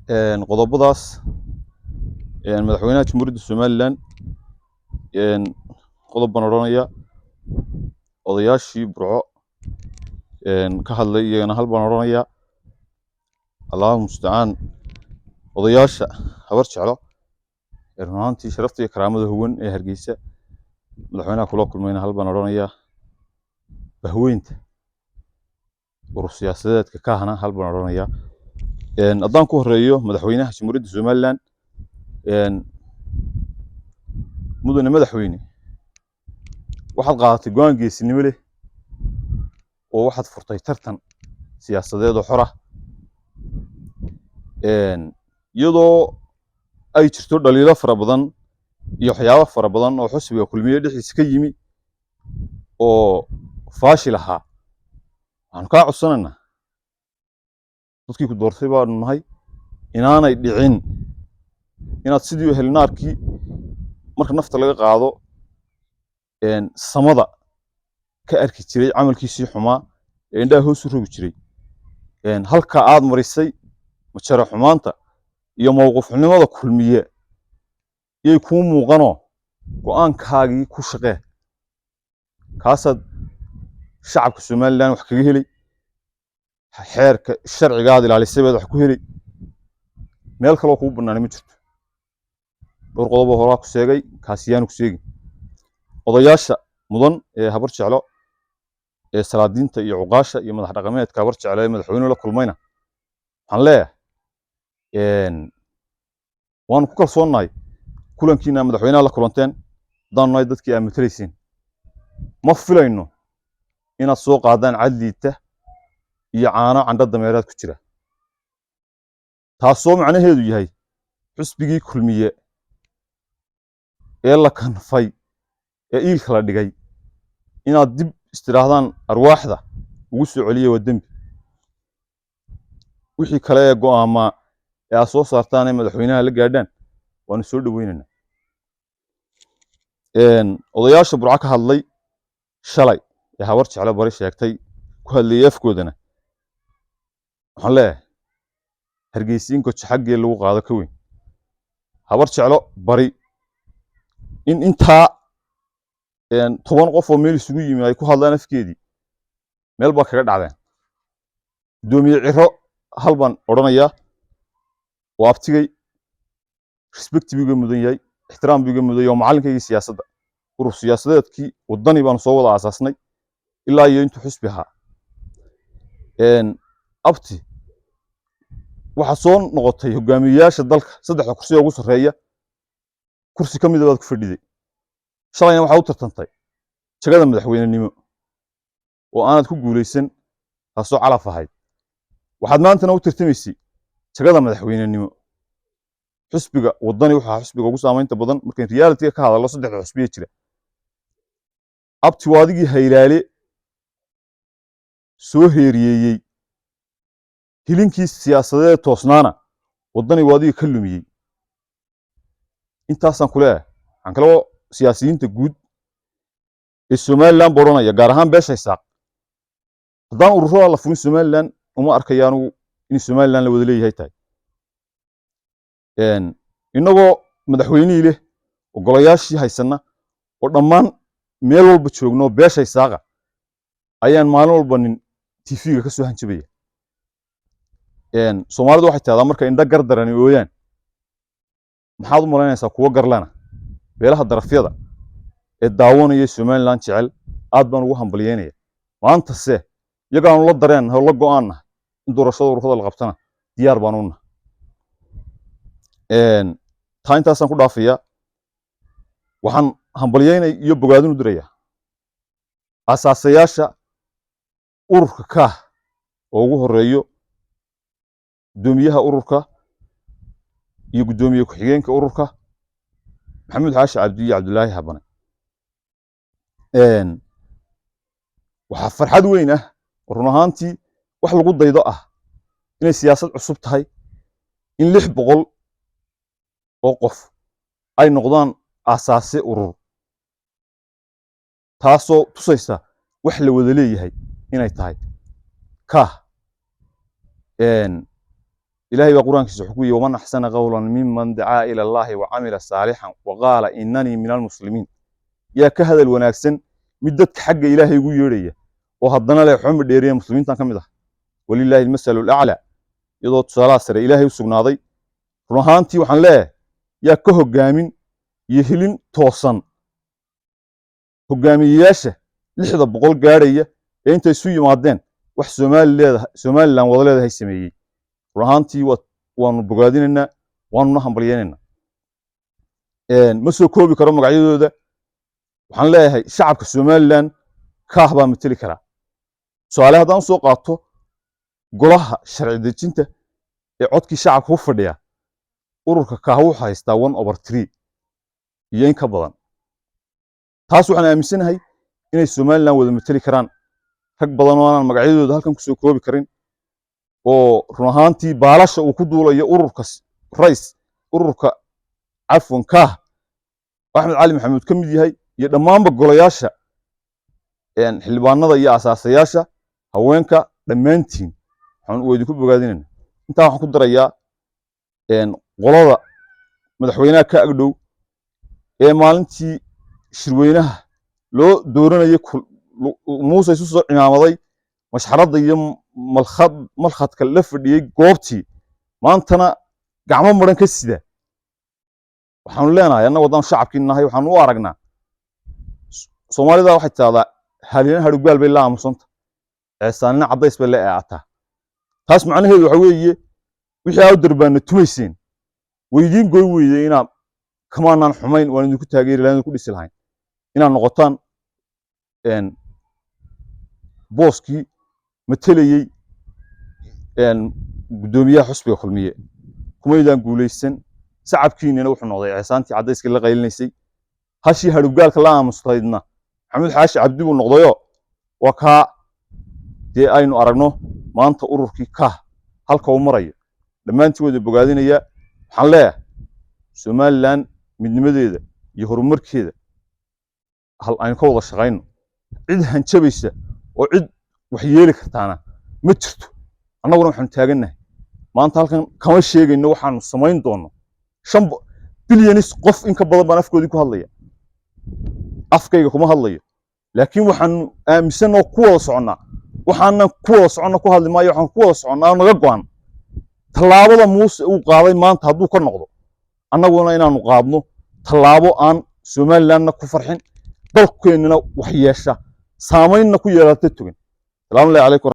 Qodobadaas madaxweynaha Jamhuuriyadda Somaliland qodob baan odhanayaa. Odayaashii Burco ka hadlay iyagana hal baan odhanayaa. Allahu mustacaan. Odayaasha Habar Jeclo ee run ahaantii sharafta iyo karaamada huwan ee Hargeysa madaxweynaha kula kulmayna hal baan odhanayaa. Bahweynta urur siyaasadeedka Kaahna hal baan odhanayaa. Haddaan ku horeeyo madaxweynaha Jamhuuriyadda Somaliland, mudane madaxweyne, waxaad qaadatay go'aan geesinimo leh oo waxaad furtay tartan siyaasadeed oo xor ah, iyadoo ay jirto dhaliilo fara badan iyo waxyaabo fara badan oo xisbiga Kulmiye dhexdiisa ka yimi oo faashil ahaa. Waxaanu kaa codsanaynaa, dadkii ku doortay baanu nahay, inaanay dhicin inaad sidii helinaarkii marka nafta laga qaado samada ka arki jiray camalkiisii xumaa ee indhaha hoos u rogi jiray, halka aad marisay majara xumaanta iyo mowqifnimada Kulmiye yay kuu muuqanoo go'aankaagii ku shaqee. Kaasaad shacabka Somaliland wax kaga helay, xeerka sharcigaad ilaalisay baad wax ku helay. Meel kaloo kugu bannaanay ma jirto. Dhowr qodoboo horaa ku sheegay, kaasi yaanu ku sheegin. Odayaasha mudan ee Habar Jeclo ee salaadiinta iyo cuqaasha iyo madax dhaqameedka Habar Jeclo ee madaxweynuhu la kulmayna waxaan leeyahay, waanu ku kalsoonnahay kulankiina madaxweynaha la kulanteen. Haddaanu nahay dadkii aad matalaysiin, ma filayno inaad soo qaadaan cadliita iyo caano candho dameeraad ku jira, taasoo macnaheedu yahay xusbigii Kulmiye ee la kanfay ee iilka la dhigay inaad dib istidhaahdaan arwaaxda ugu soo celiya waa dembi. Wixii kale ee go'aamaa ee aad soo saartaan ee madaxweynaha la gaadhaan waanu soo dhoweynaynaa. Odayaasha Burco ka hadlay shalay ee Habar Jeclo bari sheegtay ku hadlayay afkoodana waxaan leeyahay, Hargeysiin gojo xaggee lagu qaado ka weyn. Habar Jeclo bari in intaa 10 qof oo meel isugu yimi ay ku hadlaan afkeedii, meel baa kaga dhacdeen. Guddoomiye Ciro hal baan odhanayaa. Waa abtigay, respect buu iga mudan yahay, ixtiraam buu iga mudan yahay, waa macallinkaygii siyaasadda. Urur siyaasadeedkii Waddani baanu soo wada aasaasnay ilaa iyo intuu xusbi ahaa. Abti, waxaa soo noqotay hogaamiyeyaasha dalka saddexda kursi ee ugu sarreeya kursi ka mida baad ku fadhiday. Shalayna waxaad u tartantay jagada madaxweynenimo oo aanad ku guulaysan, taasoo calaf ahayd. Waxaad maantana u tartamaysay jagada madaxweynenimo. Xusbiga Waddani waxaa xusbiga ugu saamaynta badan markayn reality-ga ka hadallo saddexda xusbiye jira. Abti, waa adigii haylaale soo heeriyeeyey, hilinkii siyaasadeed toosnaana Waddani waa adiga ka lumiyey. Intaasaan ku leeyahay. Waxaan kaloo siyaasiyiinta guud ee Somaliland ba odhanaya, gaar ahaan beesha Isaaq, haddaan ururada la furin Somaliland uma arkayo anigu in Somaliland la wada leeyahay tahay. Innagoo madaxweynihii leh, ogolayaashii haysanna oo dhammaan meel walba joogno beesha Isaaqa, ayaan maalin walba nin TV-ga ka soo hanjabaya. Soomaalidu waxay tahdaa, marka indho gar darani ooyaan, maxaad u malaynaysaa kuwo garlana? Beelaha darafyada ee daawanaya Somaliland jecel aad baan ugu hambalyeynaya. Maantase iyagaanu la dareen oo la go'aannahay in doorashada ururada la qabtana diyaar baan u nahay. Taa intaasaan ku dhaafayaa. Waxaan hambalyeynay iyo bogaadin u dirayaa asaasayaasha ururka Kaah oo ugu horeeyo guddoomiyaha ururka iyo guddoomiye ku-xigeenka ururka, Maxamuud Xaashi Cabdi iyo Cabdulaahi Habane. Waxaa farxad weyn ah oo run ahaantii wax lagu daydo ah inay siyaasad cusub tahay in 600 oo qof ay noqdaan aasaase urur, taasoo tusaysa wax la wada leeyahay inay tahay Kaah. Ilaahay baa Qur-aankiisa wuxuu ku yihi: "ومن أحسن قولا ممن دعا إلى الله وعمل صالحا وقال إنني من المسلمين." Yaa ka hadal wanaagsan mid dadka xagga Ilaahay ugu yeedhaya oo haddana leh xuma dheeriya, muslimiintan ka mid ah? ولله المثل الأعلى, iyadoo tusaalaha sare Ilaahay u sugnaaday. Run ahaantii waxaan leeyahay, yaa ka hoggaamin iyo hilin toosan hogaamiyeyaasha 600 gaadhaya ee intay isu yimaadeen wax Soomaali leedahay, Somaliland wada leedahay sameeyey? Run ahaantii waanu bogaadinaynaa, waanuna hambalyaynaynaa. Ma soo koobi karo magacyadooda. Waxaan leeyahay, shacabka Somaliland Kaah baa mateli karaa. Tusaale haddaan usoo qaato, golaha sharci dejinta ee codkii shacabka ku fadhiya, ururka Kaah wuxuu haystaa 1/3 iyo in ka badan. Taas waxaan aaminsanahay inay Somaliland wada mateli karaan rag badan oo aanan magacyadooda halkan kusoo koobi karin, oo run ahaantii baalasha uu ku duulayo ururka rays, ururka cafwan, Kaah, Axmed Cali Maxamuud ka mid yahay, iyo dhammaanba golayaasha xildhibaanada iyo asaasayaasha haweenka, dhammaantiin waxaan waa idinku bogaadinayna. Intaa waxaan ku darayaa, qolada madaxweynaha ka agdhow ee maalintii shirweynaha loo dooranayay Muuse isu soo cimaamaday mashxaradda iyo malkhad malkhadka la fadhiyey goobtii, maantana gacmo maran ka sida, waxaanu leenahay, annagu haddaan shacabkii nahay, waxaanu u aragnaa, Soomaalida waxay tidahdaa halina hadhugaal bay la aamusanta, ceesaanina caddays bay la eecataa. Taas macnaheedu waxa weeye, wixii aa u darbaana tumayseen waydiin goy weyday inaa kamaanaan xumayn, waan idinku taageeri lahayn, ku dhisi lahayn inaad noqotaan booskii matelayey guddoomiyaha xusbiga Kulmiye. Kumaydaan guulaysan. Sacabkiinina wuxuu noqday ceesaantii caddayskii la qaylinaysay. Hashii hadhugaalka la aamustaydna Maxamuud Xaashi Cabdi buu noqdayoo waa kaa dee aynu aragno maanta ururkii Kaah halka uu marayo. Dhammaantiin wada bogaadinaya. Waxaan leeyahay, Somaliland midnimadeeda iyo horumarkeeda hal aynu ka wada shaqayno. Cid hanjabaysa oo cid wax yeeli kartaana ma jirto. Annaguna waxaanu taagannahay maanta halkan kama sheegayno waxaanu samayn doonno. 5 bilyanis qof in ka badan baan afkoodii ku hadlaya, afkayga kuma hadlayo, laakiin waxaanu aaminsanoo ku wada soconnaa, waxaanan ku wada soconna ku hadli maayo. Waxaan ku wada soconnaa oo naga go'an, tallaabada Muuse uu qaaday maanta hadduu ka noqdo, annaguna inaanu qaadno tallaabo aan Somalilandna ku farxin, dalkeennana wax yeesha, saamaynna ku yeelata togan. Salaamu llahi calaykum.